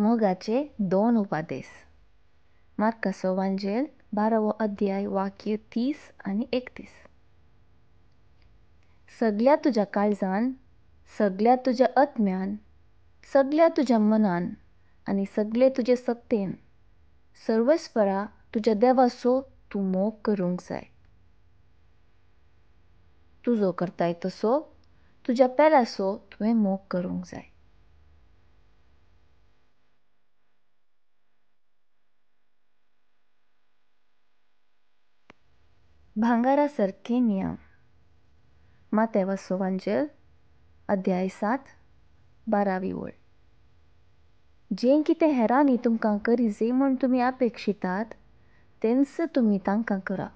मोगाचे दोन उपादेस. मार्काचो वांजेल 12वो अध्याय वाक्य 30 आनी 31. सगल्या तुज्या काळजान, सगल्या तुज्या आत्म्यान, सगल्या तुज्या मनान आनी सगले तुजे सक्तेन सर्वेस्परा तुज्या देवाचो तूं मोग करूंक जाय. तुजो करताय तसो तुज्या पेल्याचो तुवें मोग करूंक जाय. भांगरा सारके नियम. मातेवाचो वांजेल अध्याय 7 12वी वळ. जें कितें हेरांनी तुमकां करी जाय म्हूण तुमी अपेक्षितात तेंच तुमी तांकां करा.